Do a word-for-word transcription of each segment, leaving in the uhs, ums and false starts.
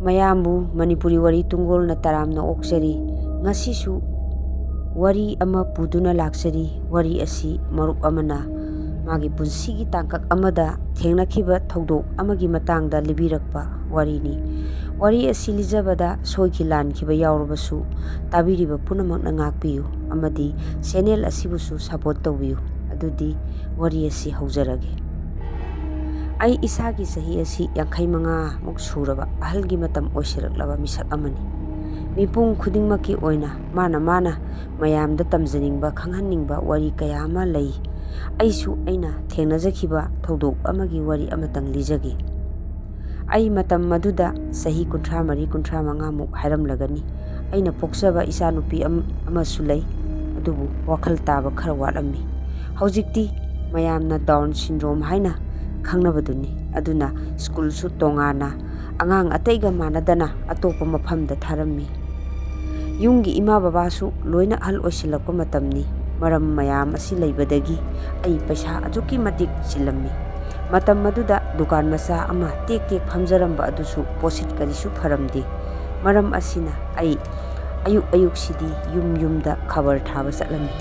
ꯃꯌꯥꯝꯕꯨ ꯃꯅꯤꯄꯨꯔꯤ ꯋꯥꯔꯤ ꯇꯨꯡꯒꯣꯜꯅ ꯇꯔꯥꯝꯅ ꯑꯣꯛꯆꯔꯤ꯫ ꯉꯁꯤꯁꯨ ꯋꯥꯔꯤ ꯑꯃ ꯄꯨꯗꯨꯅ ꯂꯥꯛꯆꯔꯤ꯫ ꯋꯥꯔꯤ ꯑꯁꯤ ꯃꯔꯨꯞ ꯑꯃꯅ ꯃꯥꯒꯤ ꯄꯨꯟꯁꯤꯒꯤ ꯇꯥꯡꯀꯛ ꯑꯃꯗ ꯊꯦꯡꯅꯈꯤꯕ ꯊꯧꯗꯣꯛ ꯑꯃꯒꯤ ꯃꯇꯥꯡꯗ ꯂꯤꯕꯤꯔꯛꯄ ꯋꯥꯔꯤꯅꯤ꯫ ꯋꯥꯔꯤ ꯑꯁꯤ ꯂꯤꯖꯕꯗ ꯁꯣꯏꯈꯤ ꯂꯥꯟꯈꯤꯕ ꯌꯥꯎꯔꯕꯁꯨ ꯇꯥꯕꯤꯔꯤꯕ ꯄꯨꯝꯅꯃꯛꯅ ꯉꯥꯛꯄꯤꯌꯨ ꯑꯃꯗꯤ ꯆꯦꯅꯦꯜ ꯑꯁꯤꯕꯨꯁꯨ ꯁꯄꯣꯔꯠ ꯇꯧꯕꯤꯌꯨ꯫ ꯑꯗꯨꯗꯤ ꯋꯥꯔꯤ ꯑꯁꯤ ꯍꯧꯖꯔꯒꯦ꯫ ꯑꯩ ꯏꯁꯥꯒꯤ ꯆꯍꯤ ꯑꯁꯤ ꯌꯥꯡꯈꯩ ꯃꯉꯥꯃꯨꯛ ꯁꯨꯔꯕ ꯑꯍꯜꯒꯤ ꯃꯇꯝ ꯑꯣꯏꯁꯤꯜꯂꯛꯂꯕ ꯃꯤꯁꯛ ꯑꯃꯅꯤ꯫ ꯃꯤꯄꯨꯝ ꯈꯨꯗꯤꯡꯃꯛꯀꯤ ꯑꯣꯏꯅ ꯃꯥꯅ ꯃꯥꯅ ꯃꯌꯥꯝꯗ ꯇꯝꯖꯅꯤꯡꯕ, ꯈꯪꯍꯟꯅꯤꯡꯕ ꯋꯥꯔꯤ ꯀꯌꯥ ꯑꯃ ꯂꯩ꯫ ꯑꯩꯁꯨ ꯑꯩꯅ ꯊꯦꯡꯅꯖꯈꯤꯕ ꯊꯧꯗꯣꯛ ꯑꯃꯒꯤ ꯋꯥꯔꯤ ꯑꯃꯇꯪ ꯂꯤꯖꯒꯦ꯫ ꯑꯩ ꯃꯇꯝ ꯑꯗꯨꯗ ꯆꯍꯤ ꯀꯨꯟꯊ꯭ꯔꯥ ꯃꯔꯤ, ꯀꯨꯟꯊ꯭ꯔꯥ ꯃꯉꯥꯃꯨꯛ ꯍꯥꯏꯔꯝꯂꯒꯅꯤ꯫ ꯑꯩꯅ ꯄꯣꯛꯆꯕ ꯏꯆꯥꯅꯨꯄꯤ ꯑꯝ-, ꯑꯃꯁꯨ ꯂꯩ, ꯑꯗꯨꯕꯨ ꯋꯥꯈꯜ ꯇꯥꯕ ꯈꯔ ꯋꯥꯠꯂꯝꯃꯤ꯫ ꯍꯧꯖꯤꯛꯇꯤ ꯃꯌꯥꯝꯅ ꯗꯥꯎꯟ ꯁꯤꯟꯗ꯭ꯔꯣꯝ ꯍꯥꯏꯅ ꯈꯪꯅꯕꯗꯨꯅꯤ꯫ ꯑꯗꯨꯅ ꯁ꯭ꯀꯨꯜꯁꯨ ꯇꯣꯉꯥꯟꯅ, ꯑꯉꯥꯡ ꯑꯇꯩꯒ ꯃꯥꯟꯅꯗꯅ ꯑꯇꯣꯞꯄ ꯃꯐꯝꯗ ꯊꯥꯔꯝꯃꯤ꯫ ꯌꯨꯝꯒꯤ ꯏꯃꯥ ꯕꯕꯥꯁꯨ ꯂꯣꯏꯅ ꯑꯍꯜ ꯑꯣꯏꯁꯤꯜꯂꯛꯄ ꯃꯇꯝꯅꯤ꯫ ꯃꯔꯝ ꯃꯌꯥꯝ ꯑꯁꯤ ꯂꯩꯕꯗꯒꯤ ꯑꯩ ꯄꯩꯁꯥ ꯑꯁꯨꯛꯀꯤ ꯃꯇꯤꯛ ꯆꯤꯜꯂꯝꯃꯤ꯫ ꯃꯇꯝ ꯑꯗꯨꯗ ꯗꯨꯀꯥꯟ ꯃꯆꯥ ꯑꯃ ꯇꯦꯛ ꯇꯦꯛ ꯐꯝꯖꯔꯝꯕ ꯑꯗꯨꯁꯨ ꯄꯣꯠꯁꯤꯠ ꯀꯔꯤꯁꯨ ꯐꯔꯝꯗꯦ꯫ ꯃꯔꯝ ꯑꯁꯤꯅ ꯑꯩ ꯑꯌꯨꯛ ꯑꯌꯨꯛꯁꯤꯗꯤ ꯌꯨꯝ ꯌꯨꯝꯗ ꯈꯕꯔ ꯊꯥꯕ ꯆꯠꯂꯝꯃꯤ꯫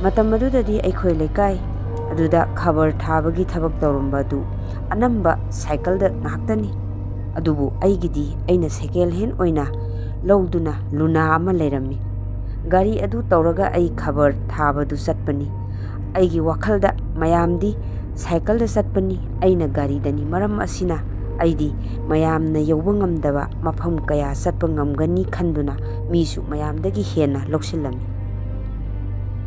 ꯃꯇꯝ ꯑꯗꯨꯗꯗꯤ ꯑꯩꯈꯣꯏ ꯂꯩꯀꯥꯏ ꯑꯗꯨꯗ ꯈꯕꯔ ꯊꯥꯕꯒꯤ ꯊꯕꯛ ꯇꯧꯔꯝꯕ ꯑꯗꯨ ꯑꯅꯝꯕ ꯁꯥꯏꯀꯜꯗ ꯉꯥꯛꯇꯅꯤ꯫ ꯑꯗꯨꯕꯨ ꯑꯩꯒꯤꯗꯤ ꯑꯩꯅ ꯁꯦꯀꯦꯟ ꯍꯦꯟ ꯑꯣꯏꯅ ꯂꯧꯗꯨꯅ ꯂꯨꯅꯥ ꯑꯃ ꯂꯩꯔꯝꯃꯤ꯫ ꯒꯥꯔꯤ ꯑꯗꯨ ꯇꯧꯔꯒ ꯑꯩ ꯈꯕꯔ ꯊꯥꯕꯗꯨ ꯆꯠꯄꯅꯤ꯫ ꯑꯩꯒꯤ ꯋꯥꯈꯜꯗ ꯃꯌꯥꯝꯗꯤ ꯁꯥꯏꯀꯜꯗ ꯆꯠꯄꯅꯤ, ꯑꯩꯅ ꯒꯥꯔꯤꯗꯅꯤ꯫ ꯃꯔꯝ ꯑꯁꯤꯅ ꯑꯩꯗꯤ ꯃꯌꯥꯝꯅ ꯌꯧꯕ ꯉꯝꯗꯕ ꯃꯐꯝ ꯀꯌꯥ ꯆꯠꯄ ꯉꯝꯒꯅꯤ ꯈꯟꯗꯨꯅ ꯃꯤꯁꯨ ꯃꯌꯥꯝꯗꯒꯤ ꯍꯦꯟꯅ ꯂꯧꯁꯤꯜꯂꯝꯃꯤ꯫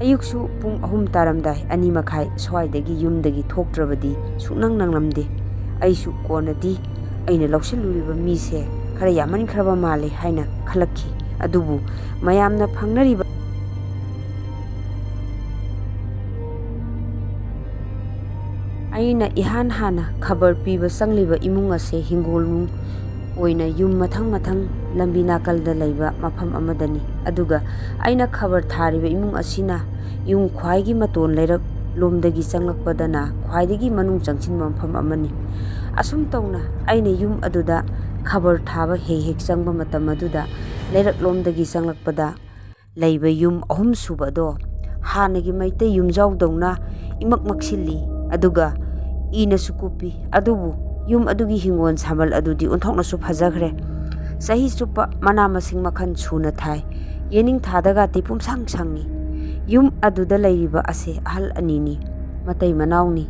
ꯑꯌꯨꯛꯁꯨ ꯄꯨꯡ ꯑꯍꯨꯝ ꯇꯥꯔꯝꯗꯥꯏ, ꯑꯅꯤ ꯃꯈꯥꯏ ꯁ꯭ꯋꯥꯏꯗꯒꯤ ꯌꯨꯝꯗꯒꯤ ꯊꯣꯛꯇ꯭ꯔꯕꯗꯤ ꯁꯨꯛꯅꯪ ꯅꯪꯂꯝꯗꯦ꯫ ꯑꯩꯁꯨ ꯀꯣꯟꯅꯗꯤ ꯑꯩꯅ ꯂꯧꯁꯤꯜꯂꯨꯔꯤꯕ ꯃꯤꯁꯦ ꯈꯔ ꯌꯥꯝꯃꯟꯈ꯭ꯔꯕ ꯃꯥꯜꯂꯦ ꯍꯥꯏꯅ ꯈꯜꯂꯛꯈꯤ꯫ ꯑꯗꯨꯕꯨ ꯃꯌꯥꯝꯅ ꯐꯪꯅꯔꯤꯕ ꯑꯩꯅ ꯏꯍꯥꯟ ꯍꯥꯟꯅ ꯈꯕꯔ ꯄꯤꯕ ꯆꯪꯂꯤꯕ ꯏꯃꯨꯡ ꯑꯁꯦ ꯍꯤꯡꯒꯣꯜꯅꯨꯡ ꯑꯣꯏꯅ ꯌꯨꯝ ꯃꯊꯪ ꯃꯊꯪ ꯂꯝꯕꯤ ꯅꯥꯀꯜꯗ ꯂꯩꯕ ꯃꯐꯝ ꯑꯃꯗꯅꯤ꯫ ꯑꯗꯨꯒ ꯑꯩꯅ ꯈꯕꯔ ꯊꯥꯔꯤꯕ ꯏꯃꯨꯡ ꯑꯁꯤꯅ ꯌꯨꯝ ꯈ꯭ꯋꯥꯏꯒꯤ ꯃꯇꯣꯟ ꯂꯩꯔꯛ ꯂꯣꯝꯗꯒꯤ ꯆꯪꯂꯛꯄꯗꯅ ꯈ꯭ꯋꯥꯏꯗꯒꯤ ꯃꯅꯨꯡ ꯆꯪꯁꯤꯟꯕ ꯃꯐꯝ ꯑꯃꯅꯤ꯫ ꯑꯁꯨꯝ ꯇꯧꯅ ꯑꯩꯅ ꯌꯨꯝ ꯑꯗꯨꯗ ꯈꯕꯔ ꯊꯥꯕ ꯍꯦꯛ ꯍꯦꯛ ꯆꯪꯕ ꯃꯇꯝ ꯑꯗꯨꯗ ꯂꯩꯔꯛꯂꯣꯝꯗꯒꯤ ꯆꯪꯂꯛꯄꯗ ꯂꯩꯕ ꯌꯨꯝ ꯑꯍꯨꯝ ꯁꯨꯕ ꯑꯗꯣ ꯍꯥꯟꯅꯒꯤ ꯃꯩꯇꯩ ꯌꯨꯝꯖꯥꯎꯗꯧꯅ ꯏꯃꯛ ꯃꯛꯁꯤꯜꯂꯤ꯫ ꯑꯗꯨꯒ ꯏꯅꯁꯨ ꯀꯨꯞꯄꯤ꯫ ꯑꯗꯨꯕꯨ ꯌꯨꯝ ꯑꯗꯨꯒꯤ ꯍꯤꯡꯒꯣꯜ ꯁꯥꯝꯕꯜ ꯑꯗꯨꯗꯤ ꯑꯣꯟꯊꯣꯛꯅꯁꯨ ꯐꯖꯈ꯭ꯔꯦ꯫ ꯆꯍꯤ ꯆꯨꯞꯄ ꯃꯅꯥ ꯃꯁꯤꯡ ꯃꯈꯜ ꯁꯨꯅ ꯊꯥꯏ꯫ ꯌꯦꯅꯤꯡ ꯊꯥꯗꯒꯗꯤ ꯄꯨꯝꯁꯪ ꯁꯪꯉꯤ꯫ ꯌꯨꯝ ꯑꯗꯨꯗ ꯂꯩꯔꯤꯕ ꯑꯁꯦ ꯑꯍꯜ ꯑꯅꯤꯅꯤ, ꯃꯇꯩ ꯃꯅꯥꯎꯅꯤ꯫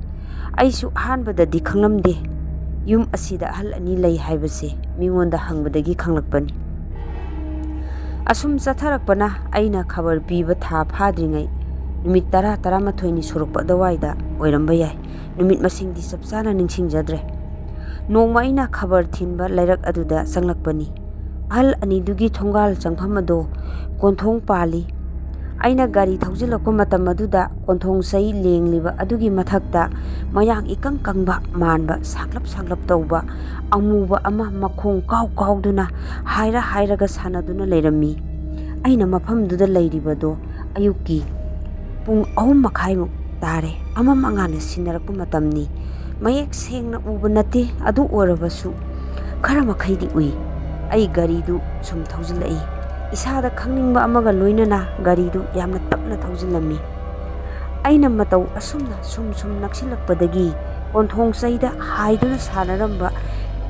ꯑꯩꯁꯨ ꯑꯍꯥꯟꯕꯗꯗꯤ ꯈꯪꯂꯝꯗꯦ ꯌꯨꯝ ꯑꯁꯤꯗ ꯑꯍꯜ ꯑꯅꯤ ꯂꯩ ꯍꯥꯏꯕꯁꯦ ꯃꯤꯉꯣꯟꯗ ꯍꯪꯕꯗꯒꯤ ꯈꯪꯂꯛꯄꯅꯤ꯫ ꯑꯁꯨꯝ ꯆꯠꯊꯔꯛꯄꯅ ꯑꯩꯅ ꯈꯕꯔ ꯄꯤꯕ ꯊꯥ ꯐꯥꯗ꯭ꯔꯤꯉꯩ ꯅꯨꯃꯤꯠ ꯇꯔꯥ, ꯇꯔꯥꯃꯥꯊꯣꯏꯅꯤ ꯁꯨꯔꯛꯄ ꯑꯗꯨꯋꯥꯏꯗ ꯑꯣꯏꯔꯝꯕ ꯌꯥꯏ꯫ ꯅꯨꯃꯤꯠ ꯃꯁꯤꯡꯗꯤ ꯆꯞ ꯆꯥꯅ ꯅꯤꯡꯁꯤꯡꯖꯗ꯭ꯔꯦ꯫ ꯅꯣꯡꯃ ꯑꯩꯅ ꯈꯕꯔ ꯊꯤꯟꯕ ꯂꯩꯔꯛ ꯑꯗꯨꯗ ꯆꯪꯂꯛꯄꯅꯤ꯫ ꯑꯍꯜ ꯑꯅꯤꯗꯨꯒꯤ ꯊꯣꯡꯒꯥꯜ ꯆꯪꯐꯝ ꯑꯗꯣ ꯀꯣꯟꯊꯣꯡ ꯄꯥꯜꯂꯤ꯫ ꯑꯩꯅ ꯒꯥꯔꯤ ꯊꯧꯖꯤꯜꯂꯛꯄ ꯃꯇꯝ ꯑꯗꯨꯗ ꯀꯣꯟꯊꯣꯡ ꯆꯩ ꯂꯦꯡꯂꯤꯕ ꯑꯗꯨꯒꯤ ꯃꯊꯛꯇ ꯃꯌꯥꯡ ꯏꯀꯪ ꯀꯪꯕ ꯃꯥꯟꯕ ꯁꯥꯡꯂꯞ ꯁꯥꯡꯂꯞ ꯇꯧꯕ ꯑꯃꯨꯕ ꯑꯃ ꯃꯈꯣꯡ ꯀꯥꯎ ꯀꯥꯎꯗꯨꯅ ꯍꯥꯏꯔ ꯍꯥꯏꯔꯒ ꯁꯥꯟꯅꯗꯨꯅ ꯂꯩꯔꯝꯃꯤ꯫ ꯑꯩꯅ ꯃꯐꯝꯗꯨꯗ ꯂꯩꯔꯤꯕꯗꯣ ꯑꯌꯨꯛꯀꯤ ꯄꯨꯡ ꯑꯍꯨꯝ ꯃꯈꯥꯏꯃꯨꯛ ꯇꯥꯔꯦ꯫ ꯑꯃꯝ ꯑꯉꯥꯟꯅ ꯁꯤꯟꯅꯔꯛꯄ ꯃꯇꯝꯅꯤ꯫ ꯃꯌꯦꯛ ꯁꯦꯡꯅ ꯎꯕ ꯅꯠꯇꯦ, ꯑꯗꯨ ꯑꯣꯏꯔꯕꯁꯨ ꯈꯔ ꯃꯈꯩꯗꯤ ꯎꯏ꯫ ꯑꯩ ꯒꯥꯔꯤꯗꯨ ꯁꯨꯝ ꯊꯧꯖꯤꯜꯂꯛꯏ꯫ ꯏꯁꯥꯗ ꯈꯪꯅꯤꯡꯕ ꯑꯃꯒ ꯂꯣꯏꯅꯅ ꯒꯥꯔꯤꯗꯨ ꯌꯥꯝꯅ ꯇꯞꯅ ꯊꯧꯖꯤꯜꯂꯝꯃꯤ꯫ ꯑꯩꯅ ꯃꯇꯧ ꯑꯁꯨꯝꯅ ꯁꯨꯝ ꯁꯨꯝ ꯅꯛꯁꯤꯜꯂꯛꯄꯗꯒꯤ ꯀꯣꯟꯊꯣꯡ ꯆꯩꯗ ꯍꯥꯏꯗꯨꯅ ꯁꯥꯟꯅꯔꯝꯕ,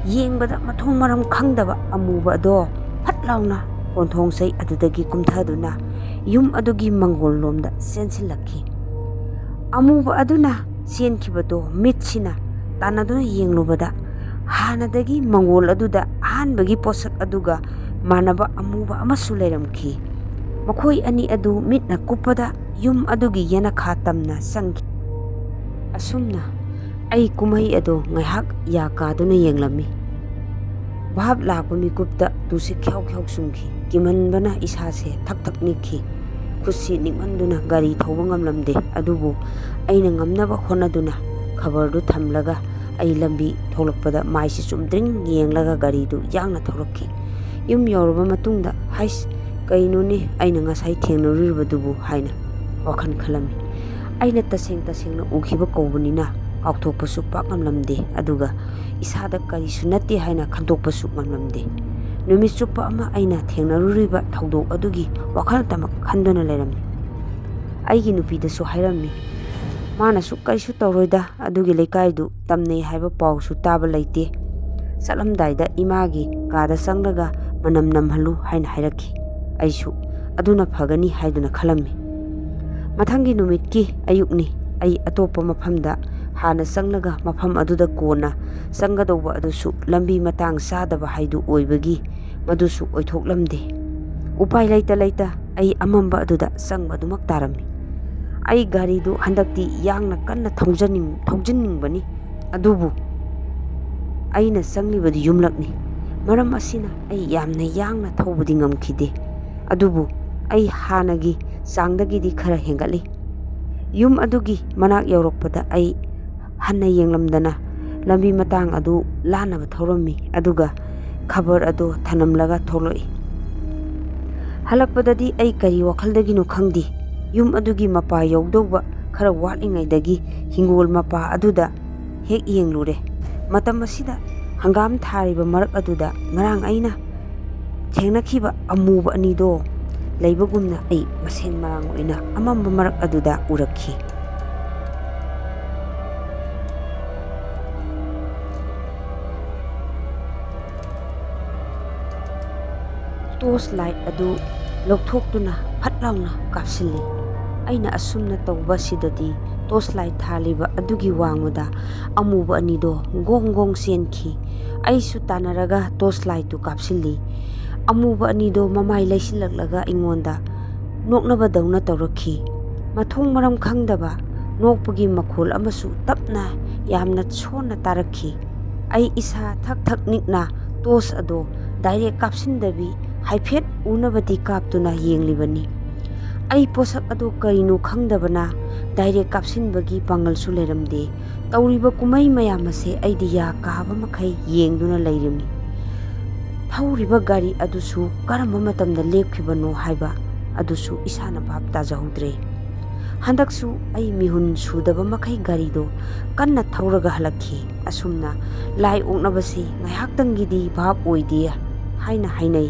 ꯌꯦꯡꯕꯗ ꯃꯊꯣꯡ ꯃꯔꯝ ꯈꯪꯗꯕ ꯑꯃꯨꯕ ꯑꯗꯣ ꯐꯠ ꯂꯥꯎꯅ ꯀꯣꯟꯊꯣꯡ ꯆꯩ ꯑꯗꯨꯗꯒꯤ ꯀꯨꯝꯊꯗꯨꯅ ꯌꯨꯝ ꯑꯗꯨꯒꯤ ꯃꯪꯒꯣꯜ ꯂꯣꯝꯗ ꯆꯦꯟꯁꯤꯜꯂꯛꯈꯤ꯫ ꯑꯃꯨꯕ ꯑꯗꯨꯅ ꯆꯦꯟꯈꯤꯕꯗꯣ ꯃꯤꯠꯁꯤꯅ ꯇꯥꯟꯅꯗꯨꯅ ꯌꯦꯡꯂꯨꯕꯗ ꯍꯥꯟꯅꯗꯒꯤ ꯃꯪꯒꯣꯜ ꯑꯗꯨꯗ ꯑꯍꯥꯟꯕꯒꯤ ꯄꯣꯠꯁꯛ ꯑꯗꯨꯒ ꯃꯥꯟꯅꯕ ꯑꯃꯨꯕ ꯑꯃꯁꯨ ꯂꯩꯔꯝꯈꯤ꯫ ꯃꯈꯣꯏ ꯑꯅꯤ ꯑꯗꯨ ꯃꯤꯠꯅ ꯀꯨꯞꯄꯗ ꯌꯨꯝ ꯑꯗꯨꯒꯤ ꯌꯦꯅꯈꯥ ꯇꯝꯅ ꯆꯪꯈꯤ꯫ ꯑꯁꯨꯝꯅ ꯑꯩ ꯀꯨꯝꯍꯩ ꯑꯗꯨ ꯉꯥꯏꯍꯥꯛ ꯌꯥ ꯀꯥꯗꯨꯅ ꯌꯦꯡꯂꯝꯃꯤ꯫ ꯚꯥꯞ ꯂꯥꯛꯄ ꯃꯤꯀꯨꯞꯇ ꯇꯨꯁꯤ ꯈ꯭ꯌꯥꯎ ꯈ꯭ꯌꯥꯎ ꯆꯨꯡꯈꯤ꯫ ꯀꯤꯃꯟꯕꯅ ꯏꯁꯥꯁꯦ ꯊꯛ ꯊꯛ ꯅꯤꯛꯈꯤ꯫ ꯈꯨꯠꯁꯤ ꯅꯤꯛꯃꯟꯗꯨꯅ ꯒꯥꯔꯤ ꯊꯧꯕ ꯉꯝꯂꯝꯗꯦ, ꯑꯗꯨꯕꯨ ꯑꯩꯅ ꯉꯝꯅꯕ ꯍꯣꯠꯅꯗꯨꯅ ꯈꯕꯔꯗꯨ ꯊꯝꯂꯒ ꯑꯩ ꯂꯝꯕꯤ ꯊꯣꯛꯂꯛꯄꯗ ꯃꯥꯏꯁꯤ ꯆꯨꯝꯗ꯭ꯔꯤꯡ ꯌꯦꯡꯂꯒ ꯒꯥꯔꯤꯗꯨ ꯌꯥꯡꯅ ꯊꯧꯔꯛꯈꯤ꯫ ꯌꯨꯝ ꯌꯧꯔꯕ ꯃꯇꯨꯡꯗ, "ꯍꯩꯁ, ꯀꯩꯅꯣꯅꯦ ꯑꯩꯅ ꯉꯁꯥꯏ ꯊꯦꯡꯅꯔꯨꯔꯤꯕꯗꯨꯕꯨ?" ꯍꯥꯏꯅ ꯋꯥꯈꯜ ꯈꯜꯂꯝꯃꯤ꯫ ꯑꯩꯅ ꯇꯁꯦꯡ ꯇꯁꯦꯡꯅ ꯎꯈꯤꯕ ꯀꯧꯕꯅꯤꯅ ꯀꯥꯎꯊꯣꯛꯄꯁꯨ ꯄꯥꯛ ꯉꯝꯂꯝꯗꯦ, ꯑꯗꯨꯒ ꯏꯁꯥꯗ ꯀꯔꯤꯁꯨ ꯅꯠꯇꯦ ꯍꯥꯏꯅ ꯈꯟꯗꯣꯛꯄꯁꯨ ꯉꯝꯂꯝꯗꯦ꯫ ꯅꯨꯃꯤꯠ ꯆꯨꯞꯄ ꯑꯃ ꯑꯩꯅ ꯊꯦꯡꯅꯔꯨꯔꯤꯕ ꯊꯧꯗꯣꯛ ꯑꯗꯨꯒꯤ ꯋꯥꯈꯜꯇꯃꯛ ꯈꯟꯗꯨꯅ ꯂꯩꯔꯝꯃꯤ꯫ ꯑꯩꯒꯤ ꯅꯨꯄꯤꯗꯁꯨ ꯍꯥꯏꯔꯝꯃꯤ꯫ ꯃꯥꯅꯁꯨ ꯀꯔꯤꯁꯨ ꯇꯧꯔꯣꯏꯗ, ꯑꯗꯨꯒꯤ ꯂꯩꯀꯥꯏꯗꯨ ꯇꯝꯅꯩ ꯍꯥꯏꯕ ꯄꯥꯎꯁꯨ ꯇꯥꯕ ꯂꯩꯇꯦ꯫ ꯆꯠꯂꯝꯗꯥꯏꯗ ꯏꯃꯥꯒꯤ ꯀꯥꯗ ꯆꯪꯂꯒ ꯃꯅꯝ ꯅꯝꯍꯜꯂꯨ ꯍꯥꯏꯅ ꯍꯥꯏꯔꯛꯈꯤ꯫ ꯑꯩꯁꯨ ꯑꯗꯨꯅ ꯐꯒꯅꯤ ꯍꯥꯏꯗꯨꯅ ꯈꯜꯂꯝꯃꯤ꯫ ꯃꯊꯪꯒꯤ ꯅꯨꯃꯤꯠꯀꯤ ꯑꯌꯨꯛꯅꯤ꯫ ꯑꯩ ꯑꯇꯣꯞꯄ ꯃꯐꯝꯗ ꯍꯥꯟꯅ ꯆꯪꯂꯒ ꯃꯐꯝ ꯑꯗꯨꯗ ꯀꯣꯟꯅ ꯆꯪꯒꯗꯧꯕ ꯑꯗꯨꯁꯨ ꯂꯝꯕꯤ ꯃꯇꯥꯡ ꯆꯥꯗꯕ ꯍꯥꯏꯗꯨ ꯑꯣꯏꯕꯒꯤ ꯃꯗꯨꯁꯨ ꯑꯣꯏꯊꯣꯛꯂꯝꯗꯦ꯫ ꯎꯄꯥꯏ ꯂꯩꯇ ꯂꯩꯇ ꯑꯩ ꯑꯃꯝꯕ ꯑꯗꯨꯗ ꯆꯪꯕ ꯑꯗꯨꯃꯛ ꯇꯥꯔꯝꯃꯤ꯫ ꯑꯩ ꯒꯥꯔꯤꯗꯨ ꯍꯟꯗꯛꯇꯤ ꯌꯥꯡꯅ ꯀꯟꯅ ꯊꯧꯖꯅꯤꯡ-, ꯊꯧꯖꯤꯟꯅꯤꯡꯕꯅꯤ, ꯑꯗꯨꯕꯨ ꯑꯩꯅ ꯆꯪꯂꯤꯕꯗꯤ ꯌꯨꯝꯂꯛꯅꯤ꯫ ꯃꯔꯝ ꯑꯁꯤꯅ ꯑꯩ ꯌꯥꯝꯅ ꯌꯥꯡꯅ ꯊꯧꯕꯗꯤ ꯉꯝꯈꯤꯗꯦ, ꯑꯗꯨꯕꯨ ꯑꯩ ꯍꯥꯟꯅꯒꯤ ꯆꯥꯡꯗꯒꯤꯗꯤ ꯈꯔ ꯍꯦꯟꯒꯠꯂꯤ꯫ ꯌꯨꯝ ꯑꯗꯨꯒꯤ ꯃꯅꯥꯛ ꯌꯧꯔꯛꯄꯗ ꯑꯩ ꯍꯟꯅ ꯌꯦꯡꯂꯝꯗꯅ ꯂꯝꯕꯤ ꯃꯇꯥꯡ ꯑꯗꯨ ꯂꯥꯟꯅꯕ ꯊꯧꯔꯝꯃꯤ, ꯑꯗꯨꯒ ꯈꯕꯔ ꯑꯗꯨ ꯊꯅꯝꯂꯒ ꯊꯣꯛꯂꯛꯏ꯫ ꯍꯜꯂꯛꯄꯗꯗꯤ ꯑꯩ ꯀꯔꯤ ꯋꯥꯈꯜꯗꯒꯤꯅꯣ ꯈꯪꯗꯦ, ꯌꯨꯝ ꯑꯗꯨꯒꯤ ꯃꯄꯥ ꯌꯧꯗꯧꯕ ꯈꯔ ꯋꯥꯠꯂꯤꯉꯩꯗꯒꯤ ꯍꯤꯡꯒꯣꯜ ꯃꯄꯥ ꯑꯗꯨꯗ ꯍꯦꯛ ꯌꯦꯡꯂꯨꯔꯦ꯫ ꯃꯇꯝ ꯑꯁꯤꯗ ꯍꯪꯒꯥꯝ ꯊꯥꯔꯤꯕ ꯃꯔꯛ ꯑꯗꯨꯗ ꯉꯔꯥꯡ ꯑꯩꯅ ꯊꯦꯡꯅꯈꯤꯕ ꯑꯃꯨꯕ ꯑꯅꯤꯗꯣ ꯂꯩꯕꯒꯨꯝꯅ ꯑꯩ ꯃꯁꯦꯟ ꯃꯔꯥꯡ ꯑꯣꯏꯅ ꯑꯃꯝꯕ ꯃꯔꯛ ꯑꯗꯨꯗ ꯎꯔꯛꯈꯤ꯫ ꯇꯣꯔꯆ ꯂꯥꯏꯠ ꯑꯗꯨ ꯂꯧꯊꯣꯛꯇꯨꯅ ꯐꯠ ꯂꯥꯎꯅ ꯀꯥꯞꯁꯤꯜꯂꯤ꯫ ꯑꯩꯅ ꯑꯁꯨꯝꯅ ꯇꯧꯕꯁꯤꯗꯗꯤ ꯇꯣꯔꯆ ꯂꯥꯏꯠ ꯊꯥꯜꯂꯤꯕ ꯑꯗꯨꯒꯤ ꯋꯥꯡꯃꯗ ꯑꯃꯨꯕ ꯑꯅꯤꯗꯣ ꯒꯣꯡ ꯒꯣꯡ ꯆꯦꯟꯈꯤ꯫ ꯑꯩꯁꯨ ꯇꯥꯟꯅꯔꯒ ꯇꯣꯔꯆ ꯂꯥꯏꯠꯇꯨ ꯀꯥꯞꯁꯤꯜꯂꯤ꯫ ꯑꯃꯨꯕ ꯑꯅꯤꯗꯣ ꯃꯃꯥꯏ ꯂꯩꯁꯤꯜꯂꯛꯂꯒ ꯑꯩꯉꯣꯟꯗ ꯅꯣꯛꯅꯕꯗꯧꯅ ꯇꯧꯔꯛꯈꯤ꯫ ꯃꯊꯣꯡ ꯃꯔꯝ ꯈꯪꯗꯕ ꯅꯣꯛꯄꯒꯤ ꯃꯈꯣꯜ ꯑꯃꯁꯨ ꯇꯞꯅ, ꯌꯥꯝꯅ ꯁꯣꯟꯅ ꯇꯥꯔꯛꯈꯤ꯫ ꯑꯩ ꯏꯁꯥ ꯊꯛ ꯊꯛ ꯅꯤꯛꯅ ꯇꯣꯔꯆ ꯑꯗꯣ ꯗꯥꯏꯔꯦꯛ ꯀꯥꯞꯁꯤꯟꯗꯕꯤ ꯍꯥꯏꯐꯦꯠ ꯎꯅꯕꯗꯤ ꯀꯥꯞꯇꯨꯅ ꯌꯦꯡꯂꯤꯕꯅꯤ꯫ ꯑꯩ ꯄꯣꯠꯁꯛ ꯑꯗꯨ ꯀꯔꯤꯅꯣ ꯈꯪꯗꯕꯅ ꯗꯥꯏꯔꯦꯛ ꯀꯥꯞꯁꯤꯟꯕꯒꯤ ꯄꯥꯡꯒꯜꯁꯨ ꯂꯩꯔꯝꯗꯦ꯫ ꯇꯧꯔꯤꯕ ꯀꯨꯝꯍꯩ ꯃꯌꯥꯝ ꯑꯁꯦ ꯑꯩꯗꯤ ꯌꯥ ꯀꯥꯕ ꯃꯈꯩ ꯌꯦꯡꯗꯨꯅ ꯂꯩꯔꯤꯕꯅꯤ꯫ ꯊꯧꯔꯤꯕ ꯒꯥꯔꯤ ꯑꯗꯨꯁꯨ ꯀꯔꯝꯕ ꯃꯇꯝꯗ ꯂꯦꯞꯈꯤꯕꯅꯣ ꯍꯥꯏꯕ ꯑꯗꯨꯁꯨ ꯏꯁꯥꯅ ꯚꯥꯞ ꯇꯥꯖꯍꯧꯗ꯭ꯔꯦ꯫ ꯍꯟꯗꯛꯁꯨ ꯑꯩ ꯃꯤꯍꯨꯟ ꯁꯨꯗꯕ ꯃꯈꯩ ꯒꯥꯔꯤꯗꯣ ꯀꯟꯅ ꯊꯧꯔꯒ ꯍꯜꯂꯛꯈꯤ꯫ ꯑꯁꯨꯝꯅ ꯂꯥꯏ ꯑꯣꯛꯅꯕꯁꯤ ꯉꯥꯏꯍꯥꯛꯇꯪꯒꯤꯗꯤ ꯚꯥꯞ ꯑꯣꯏꯗꯦ ꯍꯥꯏꯅ ꯍꯥꯏꯅꯩ꯫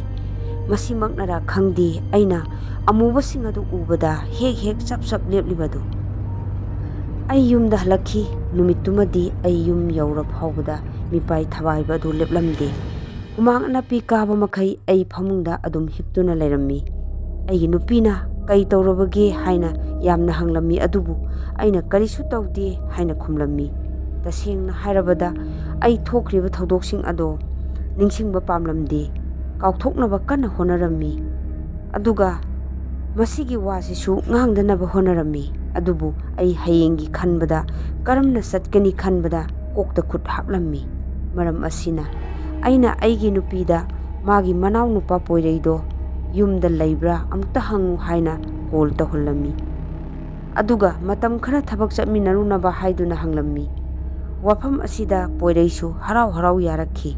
ꯃꯁꯤꯃꯛꯅꯔꯥ ꯈꯪꯗꯦ, ꯑꯩꯅ ꯑꯃꯨꯕꯁꯤꯡ ꯑꯗꯨ ꯎꯕꯗ ꯍꯦꯛ ꯍꯦꯛ ꯆꯞ ꯆꯞ ꯂꯦꯞꯂꯤꯕꯗꯨ꯫ ꯑꯩ ꯌꯨꯝꯗ ꯍꯜꯂꯛꯈꯤ꯫ ꯅꯨꯃꯤꯠꯇꯨꯃꯗꯤ ꯑꯩ ꯌꯨꯝ ꯌꯧꯔ ꯐꯥꯎꯕꯗ ꯃꯤꯄꯥꯏ ꯊꯕꯥꯏꯕ ꯑꯗꯨ ꯂꯦꯞꯂꯝꯗꯦ꯫ ꯍꯨꯃꯥꯡ ꯑꯅꯞꯄꯤ ꯀꯥꯕ ꯃꯈꯩ ꯑꯩ ꯐꯃꯨꯡꯗ ꯑꯗꯨꯝ ꯍꯤꯞꯇꯨꯅ ꯂꯩꯔꯝꯃꯤ꯫ ꯑꯩꯒꯤ ꯅꯨꯄꯤꯅ "ꯀꯩ ꯇꯧꯔꯕꯒꯦ?" ꯍꯥꯏꯅ ꯌꯥꯝꯅ ꯍꯪꯂꯝꯃꯤ, ꯑꯗꯨꯕꯨ ꯑꯩꯅ "ꯀꯔꯤꯁꯨ ꯇꯧꯗꯦ" ꯍꯥꯏꯅ ꯈꯨꯝꯂꯝꯃꯤ꯫ ꯇꯁꯦꯡꯅ ꯍꯥꯏꯔꯕꯗ, ꯑꯩ ꯊꯣꯛꯈ꯭ꯔꯤꯕ ꯊꯧꯗꯣꯛꯁꯤꯡ ꯑꯗꯣ ꯅꯤꯡꯁꯤꯡꯕ ꯄꯥꯝꯂꯝꯗꯦ꯫ ꯀꯥꯎꯊꯣꯛꯅꯕ ꯀꯟꯅ ꯍꯣꯠꯅꯔꯝꯃꯤ꯫ ꯑꯗꯨꯒ ꯃꯁꯤꯒꯤ ꯋꯥꯁꯤꯁꯨ ꯉꯥꯡꯗꯅꯕ ꯍꯣꯠꯅꯔꯝꯃꯤ꯫ ꯑꯗꯨꯕꯨ ꯑꯩ ꯍꯌꯦꯡꯒꯤ ꯈꯟꯕꯗ, ꯀꯔꯝꯅ ꯆꯠꯀꯅꯤ ꯈꯟꯕꯗ ꯀꯣꯛꯇ ꯈꯨꯠ ꯍꯥꯞꯂꯝꯃꯤ꯫ ꯃꯔꯝ ꯑꯁꯤꯅ ꯑꯩꯅ ꯑꯩꯒꯤ ꯅꯨꯄꯤꯗ ꯃꯥꯒꯤ ꯃꯅꯥꯎꯅꯨꯄꯥ ꯄꯣꯏꯔꯩꯗꯣ ꯌꯨꯝꯗ ꯂꯩꯕ꯭ꯔꯥ ꯑꯃꯨꯛꯇ ꯍꯪꯉꯨ ꯍꯥꯏꯅ ꯀꯣꯜ ꯇꯧꯍꯜꯂꯝꯃꯤ꯫ ꯑꯗꯨꯒ ꯃꯇꯝ ꯈꯔ ꯊꯕꯛ ꯆꯠꯃꯤꯟꯅꯔꯨꯅꯕ ꯍꯥꯏꯗꯨꯅ ꯍꯪꯂꯝꯃꯤ꯫ ꯋꯥꯐꯝ ꯑꯁꯤꯗ ꯄꯣꯏꯔꯩꯁꯨ ꯍꯔꯥꯎ ꯍꯔꯥꯎ ꯌꯥꯔꯛꯈꯤ꯫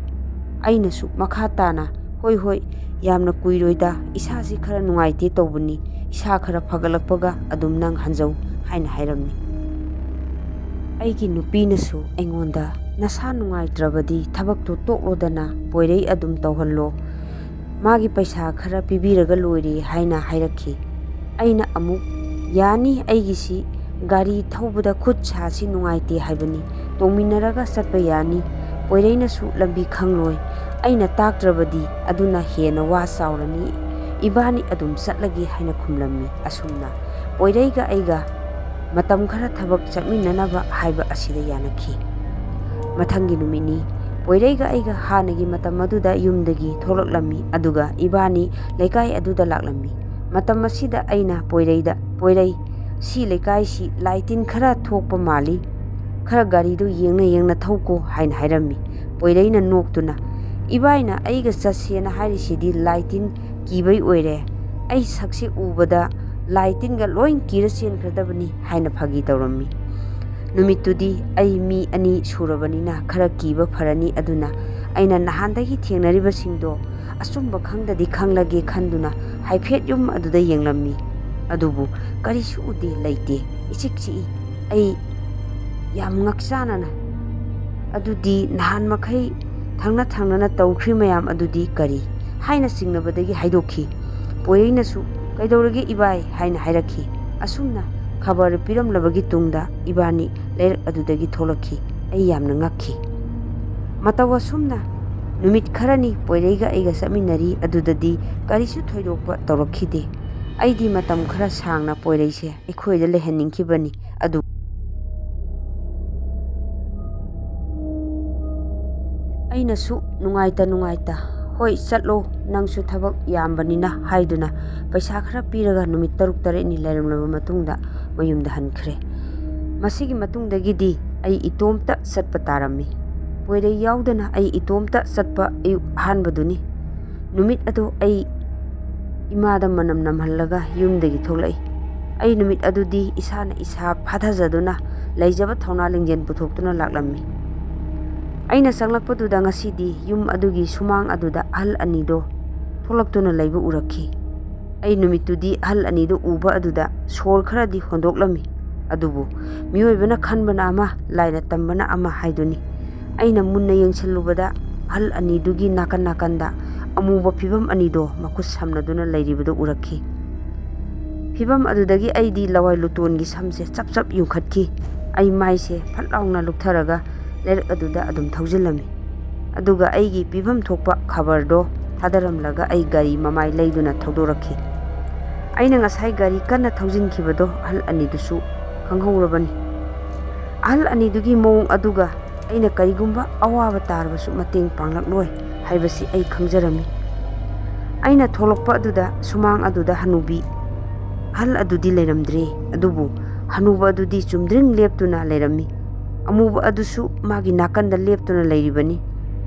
ꯑꯩꯅꯁꯨ ꯃꯈꯥ ꯇꯥꯅ "ꯍꯣꯏ, ꯍꯣꯏ, ꯌꯥꯝꯅ ꯀꯨꯏꯔꯣꯏꯗ, ꯏꯁꯥꯁꯤ ꯈꯔ ꯅꯨꯡꯉꯥꯏꯇꯦ ꯇꯧꯕꯅꯤ, ꯏꯁꯥ ꯈꯔ ꯐꯒꯠꯂꯛꯄꯒ ꯑꯗꯨꯝ ꯅꯪ ꯍꯟꯖꯧ" ꯍꯥꯏꯅ ꯍꯥꯏꯔꯝꯃꯤ꯫ ꯑꯩꯒꯤ ꯅꯨꯄꯤꯅꯁꯨ ꯑꯩꯉꯣꯟꯗ "ꯅꯁꯥ ꯅꯨꯡꯉꯥꯏꯇ꯭ꯔꯕꯗꯤ ꯊꯕꯛꯇꯨ ꯇꯣꯛꯂꯣꯗꯅ, ꯄꯣꯏꯔꯩ ꯑꯗꯨꯝ ꯇꯧꯍꯜꯂꯣ, ꯃꯥꯒꯤ ꯄꯩꯁꯥ ꯈꯔ ꯄꯤꯕꯤꯔꯒ ꯂꯣꯏꯔꯦ" ꯍꯥꯏꯅ ꯍꯥꯏꯔꯛꯈꯤ꯫ ꯑꯩꯅ ꯑꯃꯨꯛ "ꯌꯥꯅꯤ, ꯑꯩꯒꯤꯁꯤ ꯒꯥꯔꯤ ꯊꯧꯕꯗ ꯈꯨꯠ ꯁꯥꯁꯤ ꯅꯨꯡꯉꯥꯏꯇꯦ ꯍꯥꯏꯕꯅꯤ, ꯇꯣꯡꯃꯤꯟꯅꯔꯒ ꯆꯠꯄ ꯌꯥꯅꯤ, ꯄꯣꯏꯔꯩꯅꯁꯨ ꯂꯝꯕꯤ ꯈꯪꯂꯣꯏ, ꯑꯩꯅ ꯇꯥꯛꯇ꯭ꯔꯕꯗꯤ ꯑꯗꯨꯅ ꯍꯦꯟꯅ ꯋꯥ ꯆꯥꯎꯔꯅꯤ, ꯏꯕꯥꯅꯤ ꯑꯗꯨꯝ ꯆꯠꯂꯒꯦ" ꯍꯥꯏꯅ ꯈꯨꯝꯂꯝꯃꯤ꯫ ꯑꯁꯨꯝꯅ ꯄꯣꯏꯔꯩꯒ ꯑꯩꯒ ꯃꯇꯝ ꯈꯔ ꯊꯕꯛ ꯆꯠꯃꯤꯟꯅꯅꯕ ꯍꯥꯏꯕ ꯑꯁꯤꯗ ꯌꯥꯅꯈꯤ꯫ ꯃꯊꯪꯒꯤ ꯅꯨꯃꯤꯠꯅꯤ꯫ ꯄꯣꯏꯔꯩꯒ ꯑꯩꯒ ꯍꯥꯟꯅꯒꯤ ꯃꯇꯝ ꯑꯗꯨꯗ ꯌꯨꯝꯗꯒꯤ ꯊꯣꯛꯂꯛꯂꯝꯃꯤ, ꯑꯗꯨꯒ ꯏꯕꯥꯅꯤ ꯂꯩꯀꯥꯏ ꯑꯗꯨꯗ ꯂꯥꯛꯂꯝꯃꯤ꯫ ꯃꯇꯝ ꯑꯁꯤꯗ ꯑꯩꯅ ꯄꯣꯏꯔꯩꯗ, "ꯄꯣꯏꯔꯩ, ꯁꯤ ꯂꯩꯀꯥꯏꯁꯤ ꯂꯥꯏ ꯇꯤꯟ ꯈꯔ ꯊꯣꯛꯄ ꯃꯥꯜꯂꯤ, ꯈꯔ ꯒꯥꯔꯤꯗꯨ ꯌꯦꯡꯅ ꯌꯦꯡꯅ ꯊꯧꯀꯣ" ꯍꯥꯏꯅ ꯍꯥꯏꯔꯝꯃꯤ꯫ ꯄꯣꯏꯔꯩꯅ ꯅꯣꯛꯇꯨꯅ, "ꯏꯕꯥꯏꯅ ꯑꯩꯒ ꯆꯠꯁꯦꯅ ꯍꯥꯏꯔꯤꯁꯤꯗꯤ ꯂꯥꯏ ꯇꯤꯟ ꯀꯤꯕꯩ ꯑꯣꯏꯔꯦ, ꯑꯩ ꯁꯛꯁꯦ ꯎꯕꯗ ꯂꯥꯏ ꯇꯤꯟꯒ ꯂꯣꯏ ꯀꯤꯔ ꯆꯦꯟꯈ꯭ꯔꯗꯕꯅꯤ" ꯍꯥꯏꯅ ꯐꯥꯒꯤ ꯇꯧꯔꯝꯃꯤ꯫ ꯅꯨꯃꯤꯠꯇꯨꯗꯤ ꯑꯩ ꯃꯤ ꯑꯅꯤ ꯁꯨꯔꯕꯅꯤꯅ ꯈꯔ ꯀꯤꯕ ꯐꯔꯅꯤ, ꯑꯗꯨꯅ ꯑꯩꯅ ꯅꯍꯥꯟꯗꯒꯤ ꯊꯦꯡꯅꯔꯤꯕꯁꯤꯡꯗꯣ ꯑꯆꯨꯝꯕ ꯈꯪꯗꯗꯤ ꯈꯪꯂꯒꯦ ꯈꯟꯗꯨꯅ ꯍꯥꯏꯐꯦꯠ ꯌꯨꯝ ꯑꯗꯨꯗ ꯌꯦꯡꯂꯝꯃꯤ꯫ ꯑꯗꯨꯕꯨ ꯀꯔꯤꯁꯨ ꯎꯗꯦ, ꯂꯩꯇꯦ꯫ ꯏꯆꯤꯛ ꯆꯤꯛꯏ꯫ ꯑꯩ ꯌꯥꯝ ꯉꯛꯆꯥꯅꯅ, "ꯑꯗꯨꯗꯤ ꯅꯍꯥꯟ ꯃꯈꯩ ꯊꯪꯅ ꯊꯪꯅꯅ ꯇꯧꯈ꯭ꯔꯤ ꯃꯌꯥꯝ ꯑꯗꯨꯗꯤ ꯀꯔꯤ?" ꯍꯥꯏꯅ ꯆꯤꯡꯅꯕꯗꯒꯤ ꯍꯥꯏꯗꯣꯛꯈꯤ꯫ ꯄꯣꯏꯔꯩꯅꯁꯨ, "ꯀꯩꯗꯧꯔꯒꯦ ꯏꯕꯥꯏ?" ꯍꯥꯏꯅ ꯍꯥꯏꯔꯛꯈꯤ꯫ ꯑꯁꯨꯝꯅ ꯈꯕꯔ ꯄꯤꯔꯝꯂꯕꯒꯤ ꯇꯨꯡꯗ ꯏꯕꯥꯅꯤ ꯂꯩꯔꯛ ꯑꯗꯨꯗꯒꯤ ꯊꯣꯛꯂꯛꯈꯤ꯫ ꯑꯩ ꯌꯥꯝꯅ ꯉꯛꯈꯤ꯫ ꯃꯇꯧ ꯑꯁꯨꯝꯅ ꯅꯨꯃꯤꯠ ꯈꯔꯅꯤ ꯄꯣꯏꯔꯩꯒ ꯑꯩꯒ ꯆꯠꯃꯤꯟꯅꯔꯤ꯫ ꯑꯗꯨꯗꯗꯤ ꯀꯔꯤꯁꯨ ꯊꯣꯏꯗꯣꯛꯄ ꯇꯧꯔꯛꯈꯤꯗꯦ꯫ ꯑꯩꯗꯤ ꯃꯇꯝ ꯈꯔ ꯁꯥꯡꯅ ꯄꯣꯏꯔꯩꯁꯦ ꯑꯩꯈꯣꯏꯗ ꯂꯩꯍꯟꯅꯤꯡꯈꯤꯕꯅꯤ꯫ ꯑꯗꯨ ꯑꯩꯅꯁꯨ ꯅꯨꯡꯉꯥꯏꯇ ꯅꯨꯡꯉꯥꯏꯇ, "ꯍꯣꯏ, ꯆꯠꯂꯣ, ꯅꯪꯁꯨ ꯊꯕꯛ ꯌꯥꯝꯕꯅꯤꯅ" ꯍꯥꯏꯗꯨꯅ ꯄꯩꯁꯥ ꯈꯔ ꯄꯤꯔꯒ ꯅꯨꯃꯤꯠ ꯇꯔꯨꯛ ꯇꯔꯦꯠꯅꯤ ꯂꯩꯔꯝꯂꯕ ꯃꯇꯨꯡꯗ ꯃꯌꯨꯝꯗ ꯍꯟꯈ꯭ꯔꯦ꯫ ꯃꯁꯤꯒꯤ ꯃꯇꯨꯡꯗꯒꯤꯗꯤ ꯑꯩ ꯏꯇꯣꯝꯇ ꯆꯠꯄ ꯇꯥꯔꯝꯃꯤ꯫ ꯄꯣꯏꯔꯩ ꯌꯥꯎꯗꯅ ꯑꯩ ꯏꯇꯣꯝꯇ ꯆꯠꯄ ꯑꯌꯨꯛ ꯑꯍꯥꯟꯕꯗꯨꯅꯤ꯫ ꯅꯨꯃꯤꯠ ꯑꯗꯨ ꯑꯩ ꯏꯃꯥꯗ ꯃꯅꯝ ꯅꯝꯍꯜꯂꯒ ꯌꯨꯝꯗꯒꯤ ꯊꯣꯛꯂꯛꯏ꯫ ꯑꯩ ꯅꯨꯃꯤꯠ ꯑꯗꯨꯗꯤ ꯏꯁꯥꯅ ꯏꯁꯥ ꯐꯥꯊꯖꯗꯨꯅ ꯂꯩꯖꯕ ꯊꯧꯅꯥ ꯂꯤꯡꯖꯦꯜ ꯄꯨꯊꯣꯛꯇꯨꯅ ꯂꯥꯛꯂꯝꯃꯤ꯫ ꯑꯩꯅ ꯆꯪꯂꯛꯄꯗꯨꯗ ꯉꯁꯤꯗꯤ ꯌꯨꯝ ꯑꯗꯨꯒꯤ ꯁꯨꯃꯥꯡ ꯑꯗꯨꯗ ꯑꯍꯜ ꯑꯅꯤꯗꯣ ꯊꯣꯛꯂꯛꯇꯨꯅ ꯂꯩꯕ ꯎꯔꯛꯈꯤ꯫ ꯑꯩ ꯅꯨꯃꯤꯠꯇꯨꯗꯤ ꯑꯍꯜ ꯑꯅꯤꯗꯨ ꯎꯕ ꯑꯗꯨꯗ ꯁꯣꯔ ꯈꯔꯗꯤ ꯍꯣꯟꯗꯣꯛꯂꯝꯃꯤ꯫ ꯑꯗꯨꯕꯨ ꯃꯤꯑꯣꯏꯕꯅ ꯈꯟꯕꯅ ꯑꯃ, ꯂꯥꯏꯅ ꯇꯝꯕꯅ ꯑꯃ ꯍꯥꯏꯗꯨꯅꯤ꯫ ꯑꯩꯅ ꯃꯨꯟꯅ ꯌꯦꯡꯁꯤꯜꯂꯨꯕꯗ ꯑꯍꯜ ꯑꯅꯤꯗꯨꯒꯤ ꯅꯥꯀꯟ ꯅꯥꯀꯟꯗ ꯑꯃꯨꯕ ꯐꯤꯕꯝ ꯑꯅꯤꯗꯣ ꯃꯈꯨꯠ ꯁꯝꯅꯗꯨꯅ ꯂꯩꯔꯤꯕꯗꯨ ꯎꯔꯛꯈꯤ꯫ ꯐꯤꯕꯝ ꯑꯗꯨꯗꯒꯤ ꯑꯩꯗꯤ ꯂꯋꯥꯏ ꯂꯨꯇꯣꯟꯒꯤ ꯁꯝꯁꯦ ꯆꯞ ꯆꯞ ꯌꯨꯡꯈꯠꯈꯤ꯫ ꯑꯩ ꯃꯥꯏꯁꯦ ꯐꯠ ꯂꯥꯎꯅ ꯂꯨꯞꯊꯔꯒ ꯂꯩꯔꯛ ꯑꯗꯨꯗ ꯑꯗꯨꯝ ꯊꯧꯖꯤꯜꯂꯝꯃꯤ꯫ ꯑꯗꯨꯒ ꯑꯩꯒꯤ ꯄꯤꯐꯝ ꯊꯣꯛꯄ ꯈꯕꯔꯗꯣ ꯊꯥꯗꯔꯝꯂꯒ ꯑꯩ ꯒꯥꯔꯤ ꯃꯃꯥꯏ ꯂꯩꯗꯨꯅ ꯊꯧꯗꯣꯔꯛꯈꯤ꯫ ꯑꯩꯅ ꯉꯁꯥꯏ ꯒꯥꯔꯤ ꯀꯟꯅ ꯊꯧꯖꯤꯟꯈꯤꯕꯗꯣ ꯑꯍꯜ ꯑꯅꯤꯗꯨꯁꯨ ꯈꯪꯍꯧꯔꯕꯅꯤ꯫ ꯑꯍꯜ ꯑꯅꯤꯗꯨꯒꯤ ꯃꯑꯣꯡ ꯑꯗꯨꯒ ꯑꯩꯅ ꯀꯔꯤꯒꯨꯝꯕ ꯑꯋꯥꯕ ꯇꯥꯔꯕꯁꯨ ꯃꯇꯦꯡ ꯄꯥꯡꯂꯛꯂꯣꯏ ꯍꯥꯏꯕꯁꯤ ꯑꯩ ꯈꯪꯖꯔꯝꯃꯤ꯫ ꯑꯩꯅ ꯊꯣꯛꯂꯛꯄ ꯑꯗꯨꯗ ꯁꯨꯃꯥꯡ ꯑꯗꯨꯗ ꯍꯅꯨꯕꯤ ꯑꯍꯜ ꯑꯗꯨꯗꯤ ꯂꯩꯔꯝꯗ꯭ꯔꯦ꯫ ꯑꯗꯨꯕꯨ ꯍꯅꯨꯕ ꯑꯗꯨꯗꯤ ꯆꯨꯝꯗ꯭ꯔꯤꯡ ꯂꯦꯞꯇꯨꯅ ꯂꯩꯔꯝꯃꯤ꯫ ꯑꯃꯨꯕ ꯑꯗꯨꯁꯨ ꯃꯥꯒꯤ ꯅꯥꯀꯟꯗ ꯂꯦꯞꯇꯨꯅ ꯂꯩꯔꯤꯕꯅꯤ꯫